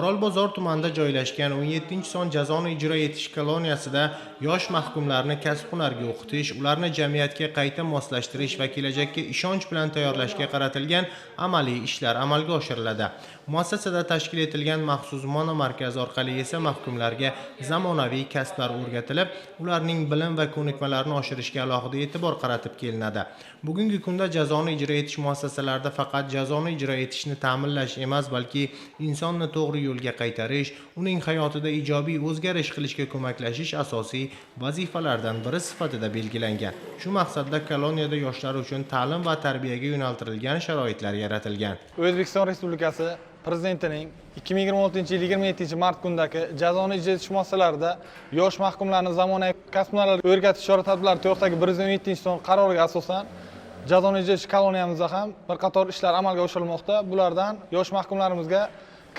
Orolbozor tumanida joylashgan 17-son jazoni ijro etish koloniyasida yosh mahkumlarni kasb-hunarga o'qitish, ularni jamiyatga qayta moslashtirish va kelajakka ishonch bilan tayyorlashga qaratilgan amaliy ishlar amalga oshiriladi. Muassasada tashkil etilgan maxsus monomarkaz orqali esa mahkumlarga zamonaviy kasblar o'rgatilib, ularning bilim va ko'nikmalarini oshirishga alohida e'tibor qaratib kelinadi. Bugungi kunda jazoni ijro etish muassasalarida faqat jazoni ijro etishni ta'minlash emas, balki insonni to'g'ri yo'lga qaytarish, uning hayotida ijobiy o'zgarish qilishga ko'maklashish asosiy vazifalardan biri sifatida belgilangan. Shu maqsadda koloniyada yoshlar uchun ta'lim va tarbiyaga yo'naltirilgan sharoitlar yaratilgan. O'zbekiston Respublikasi Prezidentining 2026-yil 27-mart kunidagi jazoni ijro etish muassasalarida yosh mahkumlarni zamonaviy kasb-hunarlarga o'rgatish chora-tadbirlari to'g'risidagi 117-son qaroriga asosan jazoni ijro etish koloniyamizda ham bir qator ishlar amalga oshirilmoqda. Bulardan yosh mahkumlarimizga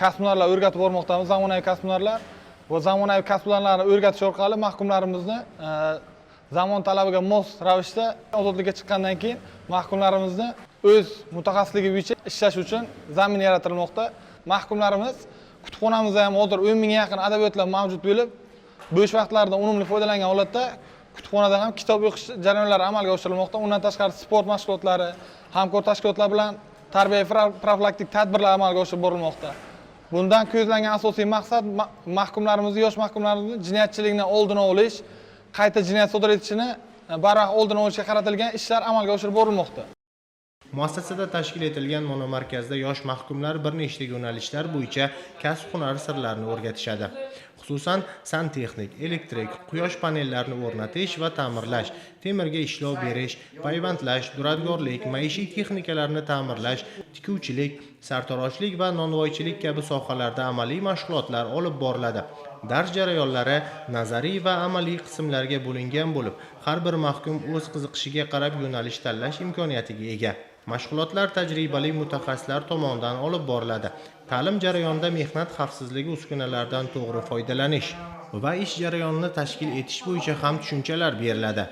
kasb-hunarlar o'rgatib bormoqdamiz, zamonaviy kasb-hunarlar va zamonaviy kasb-hunarlarni o'rgatish orqali mahkumlarimizni zamon talabiga mos ravishda ozodlikka chiqqandan keyin mahkumlarimizni o'z mutaxassisligi bo'yicha ishlash uchun zamin yaratilmoqda. Mahkumlarimiz kutubxonamizda ham hozir 10 mingga yaqin adabiyotlar mavjud bo'lib, bo'sh vaqtlarida unumli foydalangan holatda kutubxonada ham kitob o'qish jarayonlari amalga oshirilmoqda. Undan tashqari sport mashg'ulotlari, hamkor tashkilotlar bilan tarbiyaviy profilaktik tadbirlar amalga oshirib borilmoqda. Bundan ko'zlangan asosiy maqsad mahkumlarimizni, yosh mahkumlarimizni jinoyatchilikni oldini olish, qayta jinoyat sodir etishini barvaqt oldini olishga qaratilgan ishlar amalga oshirib borilmoqda. Muassasada tashkil etilgan monomarkazda yosh mahkumlar bir nechta yo'nalishlar bo'yicha kasb-hunar sirlarini o'rgatishadi. Xususan, santexnik, elektrik, quyosh panellarini o'rnatish va ta'mirlash, temirga ishlov berish, payvandlash, duradgorlik, maishiy texnikalarni ta'mirlash, tikuvchilik, sartaroshlik va nonvoychilik kabi sohalarda amaliy mashg'ulotlar olib boriladi. Dars jarayonlari nazariy va amaliy qismlarga bo'lingan bo'lib, har bir mahkum o'z qiziqishiga qarab yo'nalish tanlash imkoniyatiga ega. Mashg'ulotlar tajribali mutaxassislar tomonidan olib boriladi. Ta'lim jarayonida mehnat xavfsizligi uskunalaridan to'g'ri foydalanish va ish jarayonini tashkil etish bo'yicha ham tushunchalar beriladi.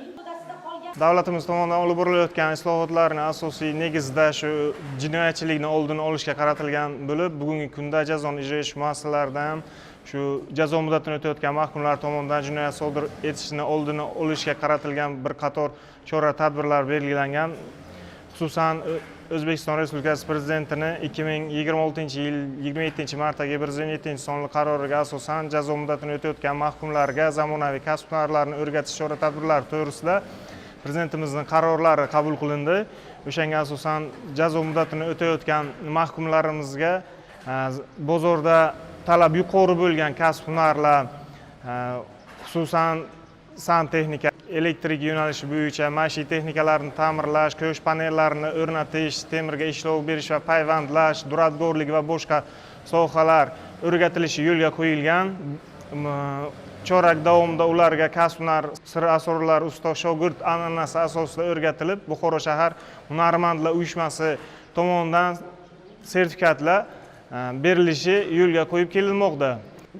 Davlatimiz tomonidan olib borilayotgan islohotlarni asosiy negizida shu jinoyatchilikni oldini olishga qaratilgan bo'lib, bugungi kunda jazoni ijro etish muassasalarida ham shu jazo muddatini o'tayotgan mahkumlar tomonidan jinoyat sodir etishni oldini olishga qaratilgan bir qator chora tadbirlar belgilangan. Xususan, O'zbekiston Respublikasi Prezidentini 2026-yil 27-martdagi 117-sonli qaroriga asosan jazo muddatini o'tayotgan mahkumlarga zamonaviy kasb hunarlarni o'rgatish chora tadbirlari to'g'risida Prezidentimizning qarorlari qabul qilindi. O'shanga asosan jazo muddatini o'tayotgan mahkumlarimizga bozorda talab yuqori bo'lgan kasb hunarlar, xususan santexnika, elektrik yo'nalishi bo'yicha maishiy texnikalarni ta'mirlash, quyosh panellarini o'rnatish, temirga ishlov berish va payvandlash, duradgorlik va boshqa sohalar o'rgatilishi yo'lga qo'yilgan. Chorak davomida ularga kasb hunar sir asrorlari ustoz shogird an'anasi asosida o'rgatilib, Buxoro shahar hunarmandlar uyushmasi tomonidan sertifikatlar berilishi yo'lga qo'yib kelinmoqda.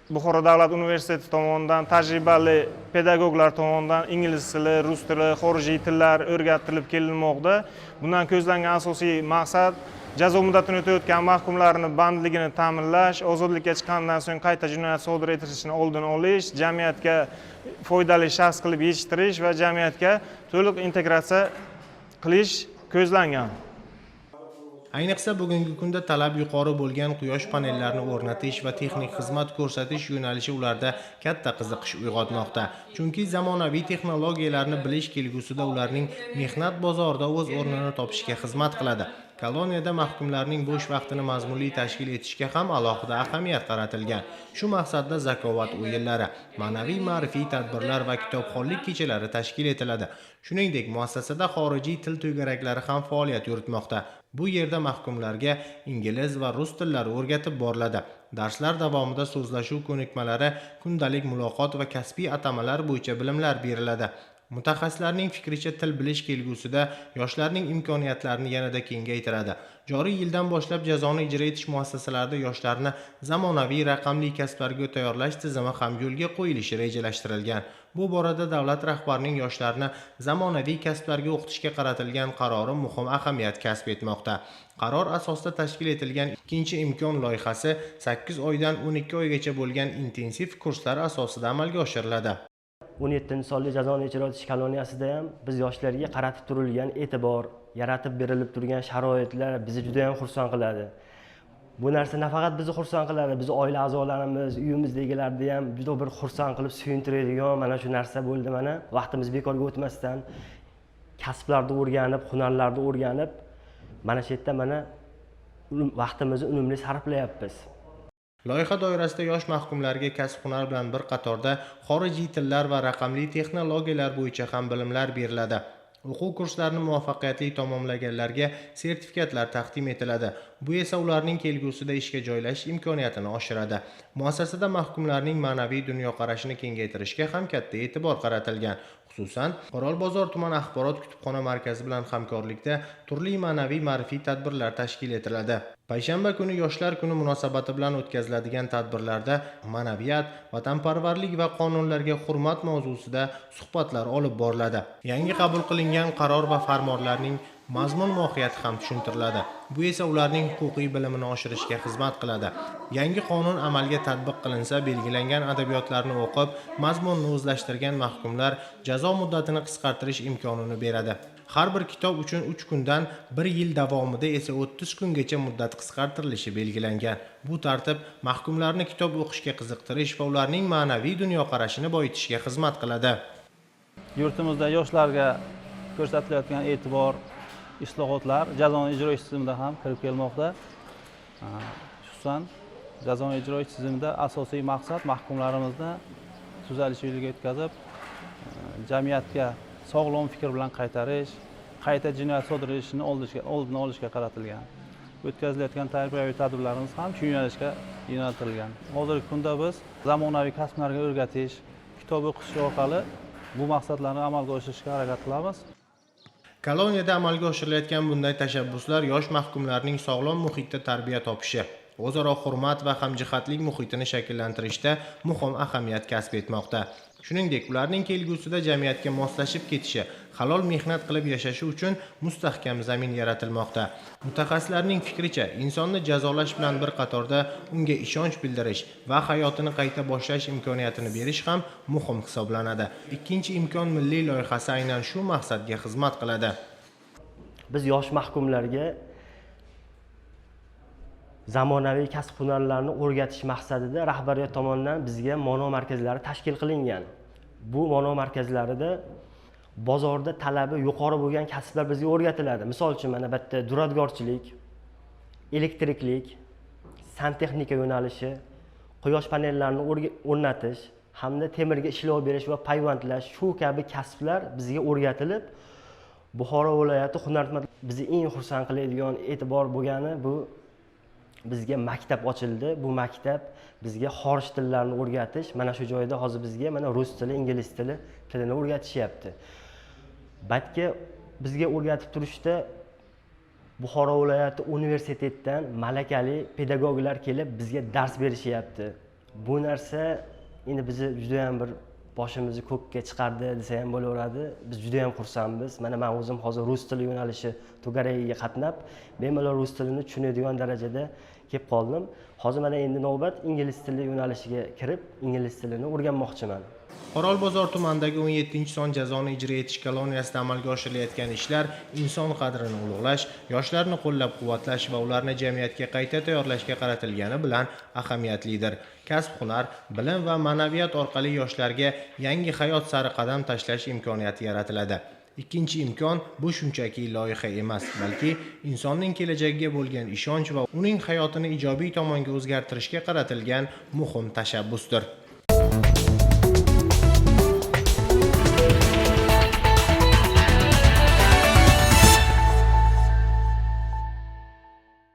Buxoro davlat universiteti tomonidan tajribali pedagoglar tomonidan ingliz tili, rus tili, xorijiy tillar o'rgatilib kelinmoqda. Bundan ko'zlangan asosiy maqsad jazo muddatini o'tayotgan mahkumlarni bandligini ta'minlash, ozodlikka chiqqandan so'ng qayta jinoyat sodir etilishini oldini olish, jamiyatga foydali shaxs qilib yetishtirish va jamiyatga to'liq integratsiya qilish ko'zlangan. Ayniqsa, bugungi kunda talab yuqori bo'lgan quyosh panellarini o'rnatish va texnik xizmat ko'rsatish yo'nalishi ularda katta qiziqish uyg'otmoqda. Chunki zamonaviy texnologiyalarni bilish kelgusida ularning mehnat bozorida o'z o'rnini topishiga xizmat qiladi. Koloniyada mahkumlarning bo'sh vaqtini mazmunli tashkil etishga ham alohida ahamiyat qaratilgan. Shu maqsadda zakovat o'yinlari, ma'naviy ma'rifiy tadbirlar va kitobxonlik kechalari tashkil etiladi. Shuningdek, muassasada xorijiy til to'garaklari ham faoliyat yuritmoqda. Bu yerda mahkumlarga ingliz va rus tillari o'rgatib boriladi. Darslar davomida so'zlashuv ko'nikmalari, kundalik muloqot va kasbiy atamalar bo'yicha bilimlar beriladi. Mutaxassislarning fikricha, til bilish kelgusida yoshlarning imkoniyatlarini yanada kengaytiradi. Joriy yildan boshlab jazoni ijro etish muassasalarida yoshlarni zamonaviy raqamli kasblarga tayyorlash tizimi ham yo'lga qo'yilishi rejalashtirilgan. Bu borada davlat rahbarining yoshlarni zamonaviy kasblarga o'qitishga qaratilgan qarori muhim ahamiyat kasb etmoqda. Qaror asosida tashkil etilgan Ikkinchi imkon loyihasi 8 oydan 12 oygacha bo'lgan intensiv kurslar asosida amalga oshiriladi. 17-sonli jazoni ijro etish koloniyasida ham biz yoshlarga qaratib turilgan e'tibor, yaratib berilib turgan sharoitlar bizni juda ham xursand qiladi. Bu narsa nafaqat bizni xursand qiladi, bizni oila a'zolarimiz, uyimizdagilarni ham juda bir xursand qilib suyuntiradigan mana shu narsa bo'ldi. Mana vaqtimiz bekorga o'tmasdan kasblarni o'rganib, hunarlarni o'rganib, mana shu yerda mana vaqtimizni unumli sarflayapmiz. Loyiha doirasida yosh mahkumlarga kasb-hunar bilan bir qatorda xorijiy tillar va raqamli texnologiyalar bo'yicha ham bilimlar beriladi. O'quv kurslarini muvaffaqiyatli tamomlaganlarga sertifikatlar taqdim etiladi. Bu esa ularning kelgusida ishga joylashish imkoniyatini oshiradi. Muassasada mahkumlarning ma'naviy dunyoqarashini kengaytirishga ham katta e'tibor qaratilgan. Xususan, Orolbozor tuman axborot kutubxona markazi bilan hamkorlikda turli ma'naviy ma'rifiy tadbirlar tashkil etiladi. Payshanba kuni Yoshlar kuni munosabati bilan o'tkaziladigan tadbirlarda ma'naviyat, vatanparvarlik va qonunlarga hurmat mavzusida suhbatlar olib boriladi. Yangi qabul qilingan qaror va farmonlarning mazmun mohiyati ham tushuntiriladi. Bu esa ularning huquqiy bilimini oshirishga xizmat qiladi. Yangi qonun amalga tatbiq qilinsa, belgilangan adabiyotlarni o'qib, mazmunni o'zlashtirgan mahkumlar jazo muddatini qisqartirish imkonini beradi. Har bir kitob uchun 3 kundan 1 yil davomida esa 30 kungacha muddat qisqartirilishi belgilangan. Bu tartib mahkumlarni kitob o'qishga qiziqtirish va ularning ma'naviy dunyoqarashini boyitishga xizmat qiladi. Yurtimizda yoshlarga ko'rsatilayotgan e'tibor, islohotlar jazoni ijro etish tizimida ham kirib kelmoqda. Xususan, jazoni ijro etish tizimida asosiy maqsad mahkumlarimizni tuzalish yo'liga yetkazib, jamiyatga sog'lom fikr bilan qaytarish, qayta jinoyat sodir etishini oldini olishga qaratilgan. O'tkazilayotgan tarbiyaviy tadbirlarimiz ham shu yo'nalishga yo'naltirilgan. Hozirgi kunda biz zamonaviy kasblarga o'rgatish, kitob o'qish orqali bu maqsadlarni amalga oshirishga harakat qilamiz. Koloniyada amalga oshirilayotgan bunday tashabbuslar yosh mahkumlarning sog'lom muhitda tarbiya topishi, o'zaro hurmat va hamjihatlik muhitini shakllantirishda muhim ahamiyat kasb etmoqda. Shuningdek, ularning kelgusida jamiyatga moslashib ketishi, halol mehnat qilib yashashi uchun mustahkam zamin yaratilmoqda. Mutaxassislarning fikricha, insonni jazolash bilan bir qatorda unga ishonch bildirish va hayotini qayta boshlash imkoniyatini berish ham muhim hisoblanadi. Ikkinchi imkon milliy loyihasi aynan shu maqsadga xizmat qiladi. Biz yosh mahkumlarga zamonaviy kasb-hunarlarni o'rgatish maqsadida rahbariyat tomonidan bizga mono markazlari tashkil qilingan. Bu mono markazlarida bozorda talabi yuqori bo'lgan kasblar bizga o'rgatiladi. Misol uchun, mana bu yerda duradgorchilik, elektriklik, santexnika yo'nalishi, quyosh panellarini o'rnatish hamda temirga ishlov berish va payvandlash, shu kabi kasblar bizga o'rgatilib, Buxoro viloyati hunarmand bizni eng xursand qiladigan e'tibor bo'lgani bu bizga maktab ochildi. Bu maktab bizga xorij tillarini o'rgatish, mana shu joyda hozir bizga mana rus tili, ingliz tilini o'rgatishyapti. Batga bizga o'rgatib turishda Buxoro viloyati universitetidan malakali pedagoglar kelib bizga dars berishyapti. Bu narsa endi bizni juda ham bir boshimizni ko'kka chiqardi desa ham bo'laveradi. Biz juda ham xursandmiz. Mana men o'zim hozir rus tili yo'nalishi to'garagiga qatnab, bemalol rus tilini tushunadigan darajada kelib qoldim. Hozir mana endi navbat ingliz tili yo'nalishiga kirib, ingliz tilini o'rganmoqchiman. Orolbozor tumanidagi 17-son jazoni ijro etish koloniyasida amalga oshirilayotgan ishlar inson qadrini ulug'lash, yoshlarni qo'llab-quvvatlash va ularni jamiyatga qayta tayyorlashga qaratilgani bilan ahamiyatlidir. Kasb-hunar, bilim va ma'naviyat orqali yoshlarga yangi hayot sari qadam tashlash imkoniyati yaratiladi. Ikkinchi imkon bu shunchaki loyiha emas, balki insonning kelajagiga bo'lgan ishonch va uning hayotini ijobiy tomonga o'zgartirishga qaratilgan muhim tashabbusdir.